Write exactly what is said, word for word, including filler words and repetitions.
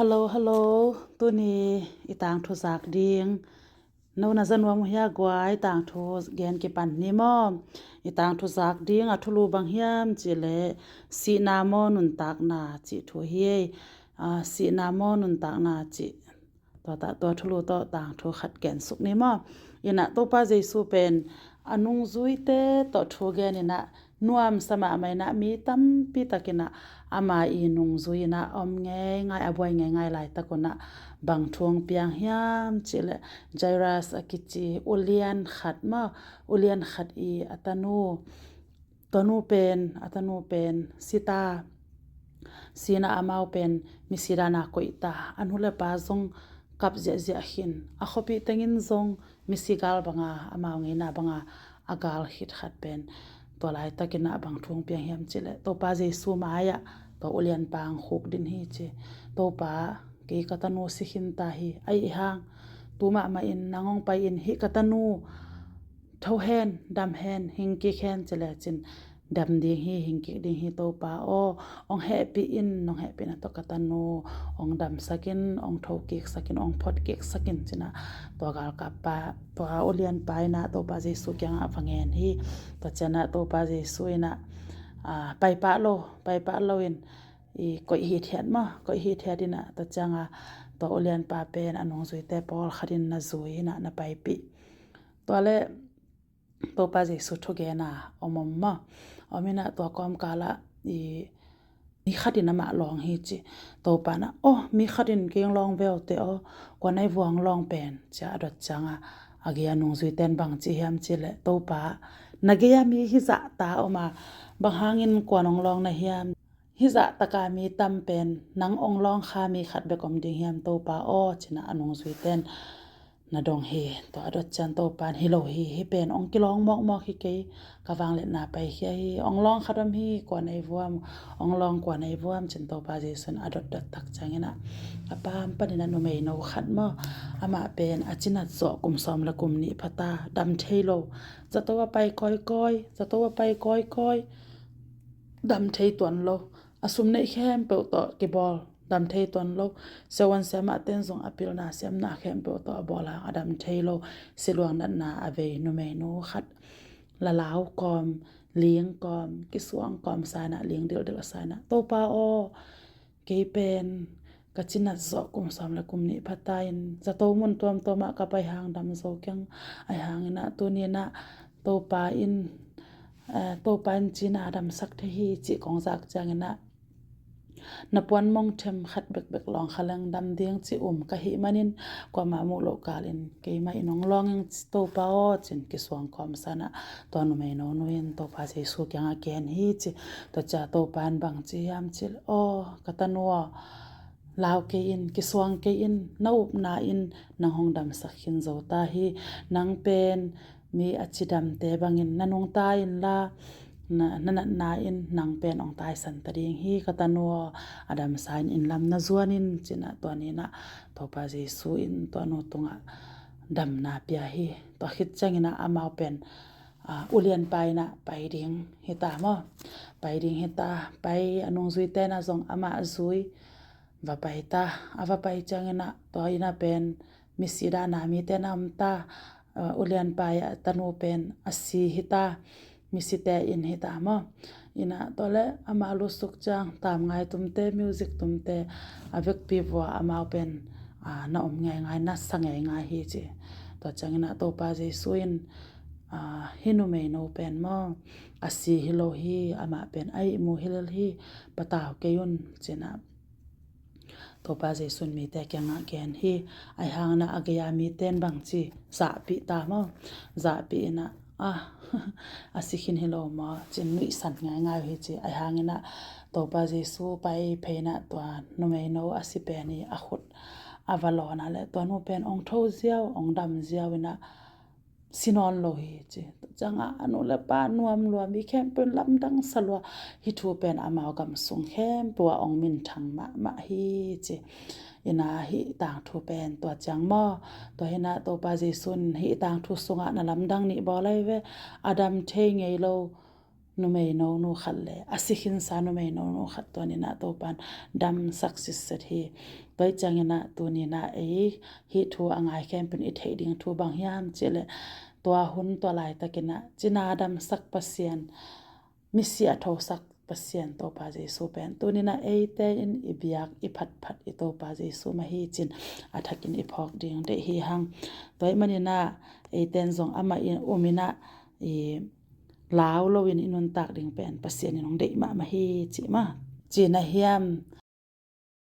Hello, hello. Tuni i tangthu zak ding. No na za nuam uh hia guai, tangthu gen kipan ni maw? I tangthu zak ding a thulu bang hiam cih leh sihna maw nuntakna cih thu hi ei. Ah, sihna maw nuntakna cih. Tua ta, tua thulu tawh tangthu khat gen suk ni maw? Inah Topa Jesu pen a nungzuite tawh thu gen inah nuamsa mahmah inah mi tampi tak inah ama i nungzui inah om ngeingai, a buai ngeingai laitak un ah bang thu hong piang hiam cih leh Jairus a kici ulian khat maw, ulian khat i a tanu, tanu pen, a tanu pen si ta, si inah amau pen misi dan a koih ta, a nu le pa zong kap ziahziah khin, a khuapih teng in zong misi gal bang a, amau ngeina bang a a gal khit khat pen tua laitak inah bang thu hong piang hiam cih leh Topa Jesu mai-ah tua ulian pa hong khukdin hi ci. Topa, kei ka tanu si khin ta hi, ahi hang tu mahmah in nang hong pai in, hih ka tanu tho hen, dam hen, hing kik hen ci lecin dam ding hi, hing kik ding hi Topa aw, hong hehpih in, nong hehpihna tawh ka tanu hong damsak in, hong tho kiksak in, hong phot kiksak in ci inah tua galkap pa, tua ulian pa inah Topa Jesu kiangah va ngen hi. Tua ciang inah Topa Jesu inah, ah, pai pah lo, pai pah lo in i koih hithiat maw, koih hithiat inah tua ciang a tua ulian pa pen a nungzuite pawlkhat in na zui inah na paipih. Tua leh Topa Jesu thugen a om om maw, om inah tua kawmkal ah i mi khat in amah lawng hi ci. Topa inah, aw, mi khat in kei hong lawng ve uh teh aw, kua na hi vua hong lawng pen, ci a a dot ciang a a gei a nungzuite in bang ci hiam cih leh, Topa, na gei a mi hizah ta om a, bang hangin kua in hong lawng na hiam? Hizah tak a mi tam pen nang hong lawng kha mi khat bek om ding hiam Topa aw, ci inah a nungzuite in na dong hi. Tua a dot ciang Topa in, hi lo hi, hih pen hong kilawng mawkmawk hi kei, ka vangliatna paikhia hi, hong lawng khat om hi, kua na hi vuam, hong lawng kua na hi vuam, ci in Topa Jesu in a dotdot tak ciang inah a pam pan inah numeino khat maw, amah pen a cinat zawh kum sawm le kum nih pha ta, dam thei lo, zato a pai kawikawi, zato a pai kawikawi, dam thei tuan lo, a sum neih khempeuh tawh kibawl, dam thei tuan lo, siavuan siamahte in zong a pilna siamna khempeuh tawh a bawl hang a dam thei lo, siluang natna a vei numeino khat, lalau kawm, ling kawm, kisuang kawm sa inah, ling dilhdilh sa inah, Topa aw, kei pen ka cinat zawh kum sawm le kum nih pha ta in zato mun tuamtuam ah ka pai hang dam zo keng, ahi hang inah tuni inah Topa in, eh, Topa in ci inah damsak thei hi cih kong zak ciang inah na puan mong them khat bekbek lawng kha leng dam ding cih um ka hih manin kuamah muh loh kal in keimah in hong lawng ing Topa aw, ci in kisuang kawm sa inah tua numeino nu in Topa Jesu kiangah gen hi ci. Tua ciang Topa in bang ci hiam cih leh, aw, ka tanu aw, lau kei in, kisuang kei in, na upna in nang hong damsak khin zo ta hi. Nang pen mi a cidamte bangin na nungta inla, na, na natna in nang pen hong taisan ta ding hi, ka tanu aw, a damsa in inn lam na zuan in, ci inah tua ni inah Topa Jesu in tua nu tungah damna pia hi. Tua khit ciang inah amau pen, ah, ulian pa inah pai ding hi ta maw, pai ding hi ta, pai, a nungzuite inah zong amah zui va pai ta, a va pai ciang inah tua inn ah pen misi dan a mite na om ta, ah, ulian pa i a tanu pen a si hi ta, misite inn hi ta maw. Inah tua leh amah lutsuk ciang tamngai tumte, music tumte, a vekpi vua amau pen, ah, na om ngeingai, na sa ngeingai hi ci. Tua ciang inah Topa Jesu in, ah, hih numeino pen maw, a si hi lo hi, amah pen a ihmu hi lel hi, patau kei un, ci inah Topa Jesu in mite kiangah gen hi. Ahi hang inah a gei a mite in bang ci, zahpih ta maw, zahpih inah, ah, a si khin hi lo maw, ci in nuihsan ngeingai uh hi ci. Ahi hang inah Topa Jesu pai phei inah tua numeino a si pen i a khut a va lawn a leh tua nu pen hong tho ziau, hong dam ziau inah si nawn lo hi ci. Tua ciang a nu le pa nuam lua, mi khempeuh in lamdang sa lua, hih thu pen amau gam sung khempeuh ah hong minthang mahmah hi ci. Inah hih tangthu pen tua ciang maw, tua hi inah Topa Jesu in hih tangthu sungah na lamdang nih bawl ahi ve, a dam thei ngei lo numeino nu khat le a si khinsa numeino nu khat tua ni inah Topa in damsak sitset hi. Tua ciangin ah tuni-in ah ei hih thu a ngai khempeuh in i theih ding thu bang hiam cih leh, tua hun tua laitakin ah cina damsak Pasian, misi a thosak Pasian Topa Jesu pen tuni-in ah eite in i biak i phatphat i Topa Jesu mah hi ci-in a thakin i phawk ding deih hi hang. Tua ahih manin ah eite in zong amah in um in ah i lau loin i nuntak ding pen Pasian in hong deih mahmah hi cih mah. Cina hiam,